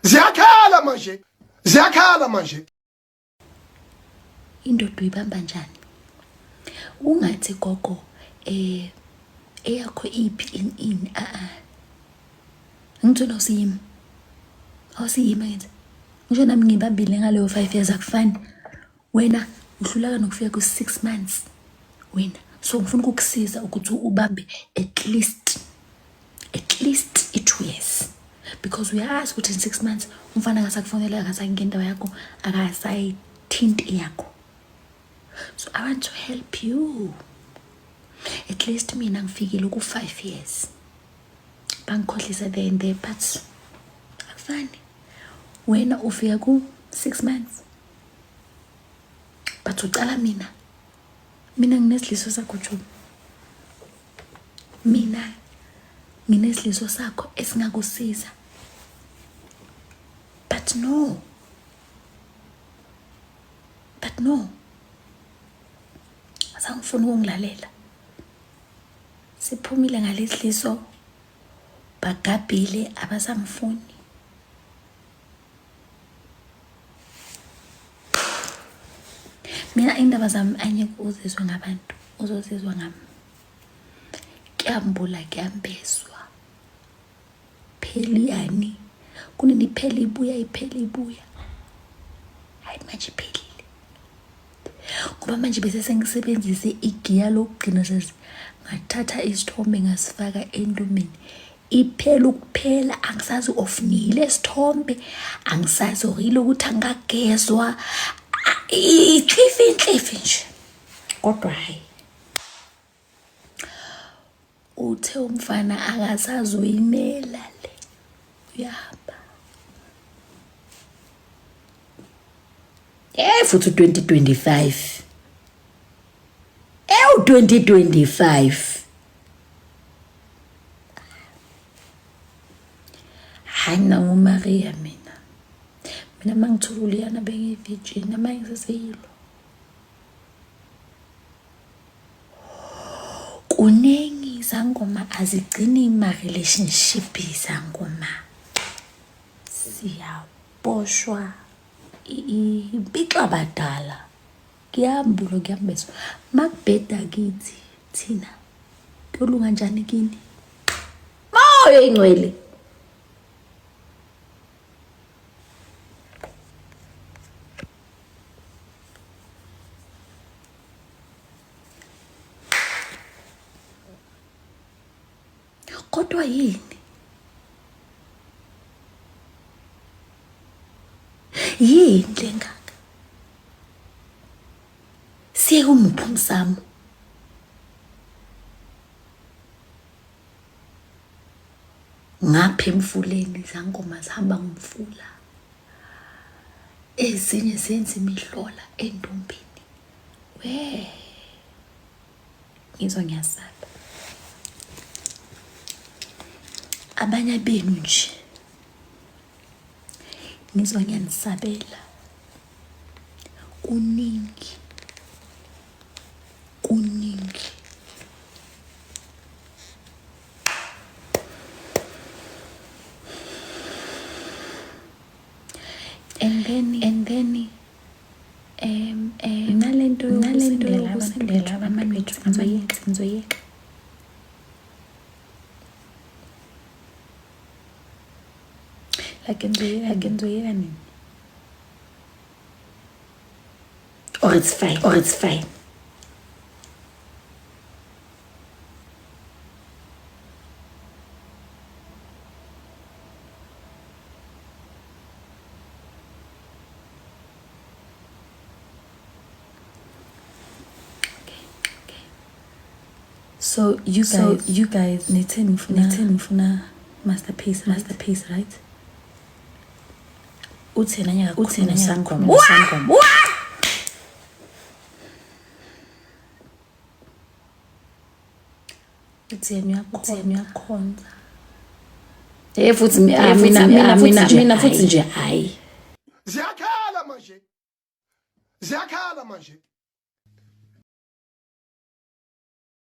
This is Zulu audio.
Ziyakhala manje. Ziyakhala manje. Indoda uyibamba njani? Ungathi gogo eh eyakho iphi in in a a. Ngithola usiyimi. Awusiyimi ngithi. Ngisho nami ngibambile ngaleyo 5 years akufani. Wena uhluleka nokufika ku 6 months. Wena so ngifuna ukukusiza ukuthi ubambe at least i-2 years, because uyazi ukuthi in 6 months umfana akasakufonela, akasayingena indawo yakho, akasayithinti yakho. So I want to help you. At least mina ngifikile ku-5 years, bangikhohlisa there and there, but akufani. Wena ufika ku-6 months, but ucala mina. Mina nginesidliso sakho, Joe. Mina nginesidliso sakho esingakusiza, but no, but no, asangifuni ukungilalela. Siphumile ngalesidliso, bagabhile, abasangifuni. Mina indaba zami angeke uzizwe ngabantu, uzozizwa ngami. Kuyambula, kuyambeswa, pheliyani kunini, iphela ibuya, iphela ibuya. Hayi, manje iphelile, ngoba manje bese sengisebenzise igiya lokugcina, sesi ngathatha isithombe ngasifaka entumeni. Iphela ukuphela, angisazi ofunile isithombe, angisazi orile ukuthi angagezwa, inhlifi inhlifi nje. Kodwa hayi, uthe umfana akasazoyimela le, uyahamba. Futhi u-2025, ewu 2025. Hayi, mina nguMaria. Mina uma ngithola uliyana, bengiyi-virgin nama ngiseseyilo. Kuningi, izangoma azigcini ma-relationship. Izangoma siyaboshwa impixwa badala, kuyambulwa, kuyambeswa. Makubheda kithi thina, kuyolunga njani kini? Moya ingcwele. Kodwa yini yini lengaka? Siye kumuphi umsamo? Ngapha emfuleni izangoma zihamba ngomfula, ezinye zenza imihlola entombini. We, ngizwa ngiyasaba. Abanye benu nje ngizwa ngiyanisabela. Kuningi, kuningi. And then nalento yokusendela abantu ngizoyeka, ngizoyeka. Like ngizoyeka, like ngizoyeka nini? Or it's fine, or it's fine. Okay. So you guys, So you guys, nithe nifuna, nithe nifuna masterpiece, right? Masterpiece, right? Uthi yena Uthi yena sangoma, sangoma. Uthi yena Uthi yena uyakhonza. Uyakhonza. Futhi Futhi mina mina mina futhi mina nje mina futhi hhayi. nje hayi. Ziyakhala manje. Ziyakhala manje.